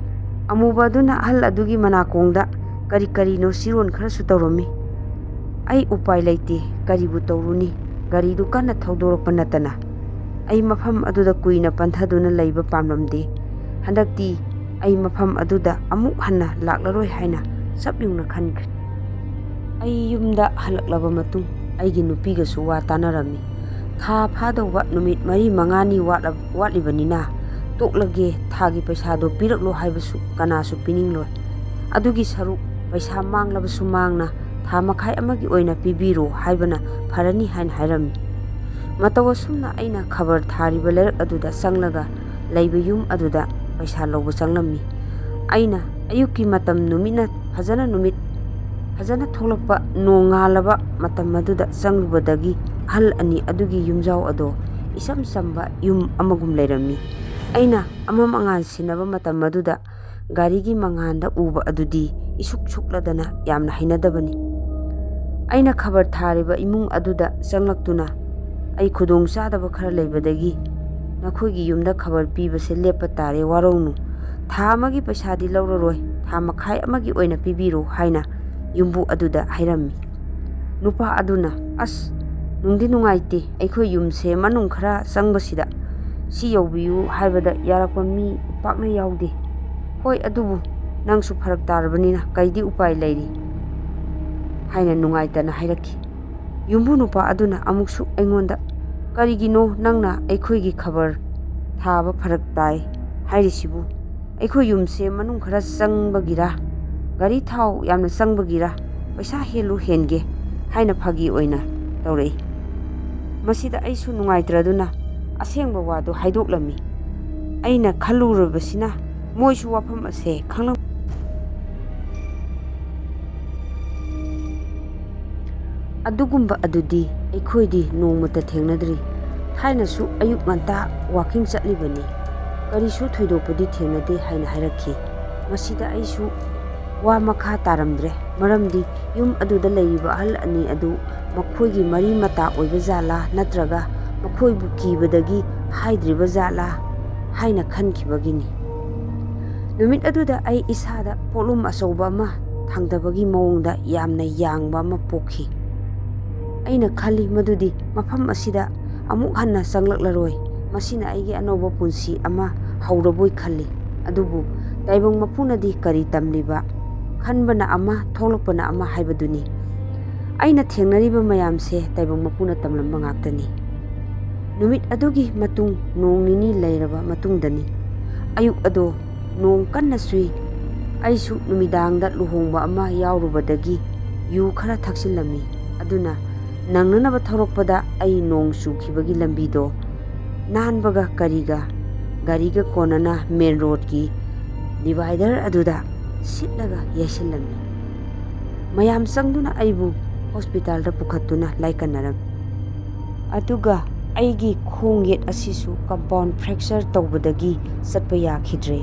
ꯑꯃꯨꯕ ꯑꯗꯨꯅ ꯑꯍꯜ ꯑꯗꯨꯒꯤ ꯃꯅꯥꯀꯣꯡꯗ ꯀꯔꯤ ꯀꯔꯤꯅꯣ ꯆꯤꯔꯣꯟ ꯈꯔꯁꯨ ꯇꯧꯔꯝꯃꯤ꯫ ꯑꯩ ꯎꯄꯥꯏ ꯂꯩꯇꯦ, ꯀꯔꯤꯕꯨ ꯇꯧꯔꯨꯅꯤ? ꯒꯥꯔꯤꯗꯨ ꯀꯟꯅ ꯊꯧꯗꯣꯔꯛꯄ ꯅꯠꯇꯅ꯫ ꯑꯩ ꯃꯐꯝ ꯑꯗꯨꯗ ꯀꯨꯏꯅ ꯄꯟꯊꯗꯨꯅ ꯂꯩꯕ ꯄꯥꯝꯂꯝꯗꯦ꯫ ꯍꯟꯗꯛꯇꯤ ꯑꯩ ꯃꯐꯝ ꯑꯗꯨꯗ ꯑꯃꯨꯛ ꯍꯟꯅ ꯂꯥꯛꯂꯔꯣꯏ ꯍꯥꯏꯅ ꯆꯞ ꯌꯨꯡꯅ ꯈꯟꯈ꯭ꯔꯦ꯫ ꯑꯩ ꯌꯨꯝꯗ ꯍꯜꯂꯛꯂꯕ ꯃꯇꯨꯡ ꯑꯩꯒꯤ ꯅꯨꯄꯤꯒꯁꯨ ꯋꯥ ꯇꯥꯅꯔꯝꯃꯤ꯫ ꯊꯥ ꯐꯥꯗꯧꯕ ꯅꯨꯃꯤꯠ ꯃꯔꯤ ꯃꯉꯥꯅꯤ ꯋꯥꯠꯂ-, ꯋꯥꯠꯂꯤꯕꯅꯤꯅ ꯇꯣꯛꯂꯒꯦ, ꯊꯥꯒꯤ ꯄꯩꯁꯥꯗꯣ ꯄꯤꯔꯛꯂꯣ ꯍꯥꯏꯕꯁꯨ ꯀꯅꯥꯁꯨ ꯄꯤꯅꯤꯡꯂꯣꯏ꯫ ꯑꯗꯨꯒꯤ ꯁꯔꯨꯛ ꯄꯩꯁꯥ ꯃꯥꯡꯂꯕꯁꯨ ꯃꯥꯡꯅ ꯊꯥ ꯃꯈꯥꯏ ꯑꯃꯒꯤ ꯑꯣꯏꯅ ꯄꯤꯕꯤꯔꯣ ꯍꯥꯏꯕꯅ ꯐꯔꯅꯤ ꯍꯥꯏꯅ ꯍꯥꯏꯔꯝꯃꯤ꯫ ꯃꯇꯧ ꯑꯁꯨꯝꯅ ꯑꯩꯅ ꯈꯕꯔ ꯊꯥꯔꯤꯕ ꯂꯩꯔꯛ ꯑꯗꯨꯗ ꯆꯪꯂꯒ ꯂꯩꯕ ꯌꯨꯝ ꯑꯗꯨꯗ ꯄꯩꯁꯥ ꯂꯧꯕ ꯆꯪꯂꯝꯃꯤ꯫ ꯑꯩꯅ ꯑꯌꯨꯛꯀꯤ ꯃꯇꯝ ꯅꯨꯃꯤꯠꯅ ꯐꯖꯅ ꯅꯨꯃꯤꯠ ꯐꯖꯅ ꯊꯣꯛꯂꯛꯄ ꯅꯣꯡꯉꯥꯜꯂꯕ ꯃꯇꯝ ꯑꯗꯨꯗ ꯆꯪꯂꯨꯕꯗꯒꯤ ꯑꯍꯜ ꯑꯅꯤ ꯑꯗꯨꯒꯤ ꯌꯨꯝꯖꯥꯎ ꯑꯗꯣ ꯏꯆꯝ ꯆꯝꯕ ꯌꯨꯝ ꯑꯃꯒꯨꯝ ꯂꯩꯔꯝꯃꯤ꯫ ꯑꯩꯅ ꯑꯃꯝ ꯑꯉꯥꯟ ꯁꯤꯟꯅꯕ ꯃꯇꯝ ꯑꯗꯨꯗ ꯒꯥꯔꯤꯒꯤ ꯃꯉꯥꯜꯗ ꯎꯕ ꯑꯗꯨꯗꯤ ꯏꯁꯨꯛ ꯁꯨꯛꯂꯗꯅ ꯌꯥꯝꯅ ꯍꯩꯅꯗꯕꯅꯤ꯫ ꯑꯩꯅ ꯈꯕꯔ ꯊꯥꯔꯤꯕ ꯏꯃꯨꯡ ꯑꯗꯨꯗ ꯆꯪꯂꯛꯇꯨꯅ, "ꯑꯩ ꯈꯨꯗꯣꯡ ꯆꯥꯗꯕ ꯈꯔ ꯂꯩꯕꯗꯒꯤ ꯅꯈꯣꯏꯒꯤ ꯌꯨꯝꯗ ꯈꯕꯔ ꯄꯤꯕꯁꯦ ꯂꯦꯞꯄ ꯇꯥꯔꯦ, ꯋꯥꯔꯧꯅꯨ꯫ ꯊꯥ ꯑꯃꯒꯤ ꯄꯩꯁꯥꯗꯤ ꯂꯧꯔꯔꯣꯏ, ꯊꯥ ꯃꯈꯥꯏ ꯑꯃꯒꯤ ꯑꯣꯏꯅ ꯄꯤꯕꯤꯔꯣ" ꯍꯥꯏꯅ ꯌꯨꯝꯕꯨ ꯑꯗꯨꯗ ꯍꯥꯏꯔꯝꯃꯤ꯫ ꯅꯨꯄꯥ ꯑꯗꯨꯅ, "ꯑꯁ, ꯅꯨꯡꯗꯤ ꯅꯨꯡꯉꯥꯏꯇꯦ, ꯑꯩꯈꯣꯏ ꯌꯨꯝꯁꯦ ꯃꯅꯨꯡ ꯈꯔ ꯆꯪꯕꯁꯤꯗ ꯁꯤ ꯌꯧꯕꯤꯌꯨ ꯍꯥꯏꯕꯗ ꯌꯥꯔꯛꯄ ꯃꯤ ꯄꯥꯛꯅ ꯌꯥꯎꯗꯦ꯫ ꯍꯣꯏ, ꯑꯗꯨꯕꯨ ꯅꯪꯁꯨ ꯐꯔꯛ ꯇꯥꯔꯕꯅꯤꯅ ꯀꯩꯗꯤ ꯎꯄꯥꯏ ꯂꯩꯔꯤ?" ꯍꯥꯏꯅ ꯅꯨꯡꯉꯥꯏꯇꯅ ꯍꯥꯏꯔꯛꯈꯤ꯫ ꯌꯨꯝꯕꯨ ꯅꯨꯄꯥ ꯑꯗꯨꯅ ꯑꯃꯨꯛꯁꯨ ꯑꯩꯉꯣꯟꯗ, "ꯀꯔꯤꯒꯤꯅꯣ ꯅꯪꯅ ꯑꯩꯈꯣꯏꯒꯤ ꯈꯕꯔ ꯊꯥꯕ ꯐꯔꯛ ꯇꯥꯏ ꯍꯥꯏꯔꯤꯁꯤꯕꯨ? ꯑꯩꯈꯣꯏ ꯌꯨꯝꯁꯦ ꯃꯅꯨꯡ ꯈꯔ ꯆꯪꯕꯒꯤꯔ, ꯒꯥꯔꯤ ꯊꯥꯎ ꯌꯥꯝꯅ ꯆꯪꯕꯒꯤꯔ, ꯄꯩꯁꯥ ꯍꯦꯜꯂꯨ ꯍꯦꯟꯒꯦ ꯍꯥꯏꯅ ꯐꯥꯒꯤ ꯑꯣꯏꯅ ꯇꯧꯔꯛꯏ"꯫ ꯃꯁꯤꯗ ꯑꯩꯁꯨ ꯅꯨꯡꯉꯥꯏꯇ꯭ꯔꯗꯨꯅ ꯑꯁꯦꯡꯕ ꯋꯥꯗꯨ ꯍꯥꯏꯗꯣꯛꯂꯝꯃꯤ꯫ ꯑꯩꯅ ꯈꯜꯂꯨꯔꯕꯁꯤꯅ ꯃꯣꯏꯁꯨ ꯋꯥꯐꯝ ꯑꯁꯦ ꯈꯪꯂꯝ-, ꯑꯗꯨꯒꯨꯝꯕ ꯑꯗꯨꯗꯤ ꯑꯩꯈꯣꯏꯗꯤ ꯅꯣꯡꯃꯇ ꯊꯦꯡꯅꯗ꯭ꯔꯤ꯫ ꯊꯥꯏꯅꯁꯨ ꯑꯌꯨꯛ ꯉꯟꯇꯥ ꯋꯥꯀꯤꯡ ꯆꯠꯂꯤꯕꯅꯤ, ꯀꯔꯤꯁꯨ ꯊꯣꯏꯗꯣꯛꯄꯗꯤ ꯊꯦꯡꯅꯗꯦ ꯍꯥꯏꯅ ꯍꯥꯏꯔꯛꯈꯤ꯫ ꯃꯁꯤꯗ ꯑꯩꯁꯨ ꯋꯥ ꯃꯈꯥ ꯇꯥꯔꯝꯗ꯭ꯔꯦ, ꯃꯔꯝꯗꯤ ꯌꯨꯝ ꯑꯗꯨꯗ ꯂꯩꯔꯤꯕ ꯑꯍꯜ ꯑꯅꯤ ꯑꯗꯨ ꯃꯈꯣꯏꯒꯤ ꯃꯔꯤ ꯃꯇꯥ ꯑꯣꯏꯕ ꯖꯥꯠꯂꯥ ꯅꯠꯇ꯭ꯔꯒ ꯃꯈꯣꯏꯕꯨ ꯀꯤꯕꯗꯒꯤ ꯍꯥꯏꯗ꯭ꯔꯤꯕ ꯖꯥꯠꯂꯥ ꯍꯥꯏꯅ ꯈꯟꯈꯤꯕꯒꯤꯅꯤ꯫ ꯅꯨꯃꯤꯠ ꯑꯗꯨꯗ ꯑꯩ ꯏꯁꯥꯗ ꯄꯣꯠꯂꯨꯝ ꯑꯆꯧꯕ ꯑꯃ ꯊꯥꯡꯗꯕꯒꯤ ꯃꯑꯣꯡꯗ ꯌꯥꯝꯅ ꯌꯥꯡꯕ ꯑꯃ ꯄꯣꯛꯈꯤ꯫ ꯑꯩꯅ ꯈꯜꯂꯤ ꯃꯗꯨꯗꯤ ꯃꯐꯝ ꯑꯁꯤꯗ ꯑꯃꯨꯛ ꯍꯟꯅ ꯆꯪꯂꯛꯂꯔꯣꯏ, ꯃꯁꯤꯅ ꯑꯩꯒꯤ ꯑꯅꯧꯕ ꯄꯨꯟꯁꯤ ꯑꯃ ꯍꯧꯔꯕꯣꯏ ꯈꯜꯂꯤ꯫ ꯑꯗꯨꯕꯨ ꯇꯥꯏꯕꯪ ꯃꯄꯨꯅꯗꯤ ꯀꯔꯤ ꯇꯝꯂꯤꯕ? ꯈꯟꯕꯅ ꯑꯃ, ꯊꯣꯛꯂꯛꯄꯅ ꯑꯃ ꯍꯥꯏꯕꯗꯨꯅꯤ꯫ ꯑꯩꯅ ꯊꯦꯡꯅꯔꯤꯕ ꯃꯌꯥꯝꯁꯦ ꯇꯥꯏꯕꯪ ꯃꯄꯨꯅ ꯇꯝꯂꯝꯕ ꯉꯥꯛꯇꯅꯤ꯫ ꯅꯨꯃꯤꯠ ꯑꯗꯨꯒꯤ ꯃꯇꯨꯡ ꯅꯣꯡ ꯅꯤꯅꯤ ꯂꯩꯔꯕ ꯃꯇꯨꯡꯗꯅꯤ꯫ ꯑꯌꯨꯛ ꯑꯗꯣ ꯅꯣꯡ ꯀꯟꯅ ꯆꯨꯏ꯫ ꯑꯩꯁꯨ ꯅꯨꯃꯤꯗꯥꯡꯗ ꯂꯨꯍꯣꯡꯕ ꯑꯃ ꯌꯥꯎꯔꯨꯕꯗꯒꯤ ꯌꯨ ꯈꯔ ꯊꯛꯆꯤꯜꯂꯝꯃꯤ꯫ ꯑꯗꯨꯅ ꯅꯪꯅꯅꯕ ꯊꯧꯔꯛꯄꯗ ꯑꯩ ꯅꯣꯡ ꯆꯨꯈꯤꯕꯒꯤ ꯂꯝꯕꯤꯗꯣ ꯅꯥꯟꯕꯒ ꯀꯔꯤꯒ ꯒꯥꯔꯤꯒ ꯀꯣꯟꯅꯅ ꯃꯦꯟ ꯔꯣꯗꯀꯤ ꯗꯤꯚꯥꯏꯗꯔ ꯑꯗꯨꯗ ꯁꯤꯠꯂꯒ ꯌꯩꯁꯤꯜꯂꯝꯃꯤ꯫ ꯃꯌꯥꯝ ꯆꯪꯗꯨꯅ ꯑꯩꯕꯨ ꯍꯣꯁꯄꯤꯇꯥꯜꯗ ꯄꯨꯈꯠꯇꯨꯅ ꯂꯥꯏꯀꯠꯅꯔꯝꯃꯤ꯫ ꯑꯗꯨꯒ ꯑꯩꯒꯤ ꯈꯣꯡ ꯌꯦꯠ ꯑꯁꯤꯁꯨ ꯀꯝꯄꯥꯎꯟ ꯐ꯭ꯔꯦꯛꯆꯔ ꯇꯧꯕꯗꯒꯤ ꯆꯠꯄ ꯌꯥꯈꯤꯗ꯭ꯔꯦ꯫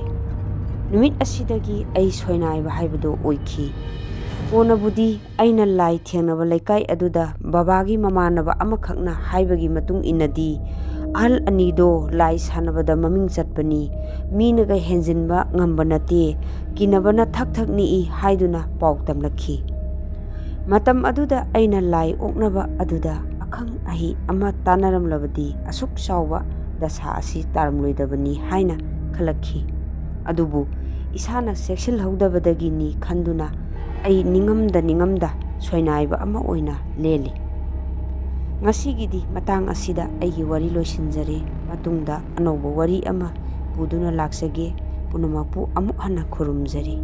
ꯅꯨꯃꯤꯠ ꯑꯁꯤꯗꯒꯤ ꯑꯩ ꯁꯣꯏꯅꯥꯏꯕ ꯍꯥꯏꯕꯗꯨ ꯑꯣꯏꯈꯤ꯫ ꯀꯣꯟꯅꯕꯨꯗꯤ ꯑꯩꯅ ꯂꯥꯏ ꯊꯦꯡꯅꯕ ꯂꯩꯀꯥꯏ ꯑꯗꯨꯗ ꯕꯕꯥꯒꯤ ꯃꯃꯥꯟꯅꯕ ꯑꯃꯈꯛꯅ ꯍꯥꯏꯕꯒꯤ ꯃꯇꯨꯡ ꯏꯟꯅꯗꯤ, ꯑꯍꯜ ꯑꯅꯤꯗꯣ ꯂꯥꯏ ꯁꯥꯟꯅꯕꯗ ꯃꯃꯤꯡ ꯆꯠꯄꯅꯤ, ꯃꯤꯅꯒ ꯍꯦꯟꯖꯤꯟꯕ ꯉꯝꯕ ꯅꯠꯇꯦ, ꯀꯤꯅꯕꯅ ꯊꯛ ꯊꯛ ꯅꯤꯛꯏ ꯍꯥꯏꯗꯨꯅ ꯄꯥꯎ ꯇꯝꯂꯛꯈꯤ꯫ ꯃꯇꯝ ꯑꯗꯨꯗ ꯑꯩꯅ ꯂꯥꯏ ꯑꯣꯛꯅꯕ ꯑꯗꯨꯗ ꯑꯈꯪ ꯑꯍꯩ ꯑꯃ ꯇꯥꯟꯅꯔꯝꯂꯕꯗꯤ ꯑꯁꯨꯛ ꯆꯥꯎꯕ ꯗꯁꯥ ꯑꯁꯤ ꯇꯥꯔꯝꯂꯣꯏꯗꯕꯅꯤ ꯍꯥꯏꯅ ꯈꯜꯂꯛꯈꯤ꯫ ꯑꯗꯨꯕꯨ ꯏꯁꯥꯅ ꯆꯦꯛꯁꯤꯜꯍꯧꯗꯕꯗꯒꯤꯅꯤ ꯈꯟꯗꯨꯅ ꯑꯩ ꯅꯤꯡꯉꯝꯗ ꯅꯤꯡꯉꯝꯗ ꯁꯣꯏꯅꯥꯏꯕ ꯑꯃ ꯑꯣꯏꯅ ꯂꯦꯜꯂꯤ꯫ ꯉꯁꯤꯒꯤꯗꯤ ꯃꯇꯥꯡ ꯑꯁꯤꯗ ꯑꯩꯒꯤ ꯋꯥꯔꯤ ꯂꯣꯏꯁꯤꯟꯖꯔꯦ꯫ ꯃꯇꯨꯡꯗ ꯑꯅꯧꯕ ꯋꯥꯔꯤ ꯑꯃ ꯄꯨꯗꯨꯅ ꯂꯥꯛꯆꯒꯦ꯫ ꯄꯨꯝꯅꯃꯛꯄꯨ ꯑꯃꯨꯛ ꯍꯟꯅ ꯈꯨꯔꯨꯝꯖꯔꯤ꯫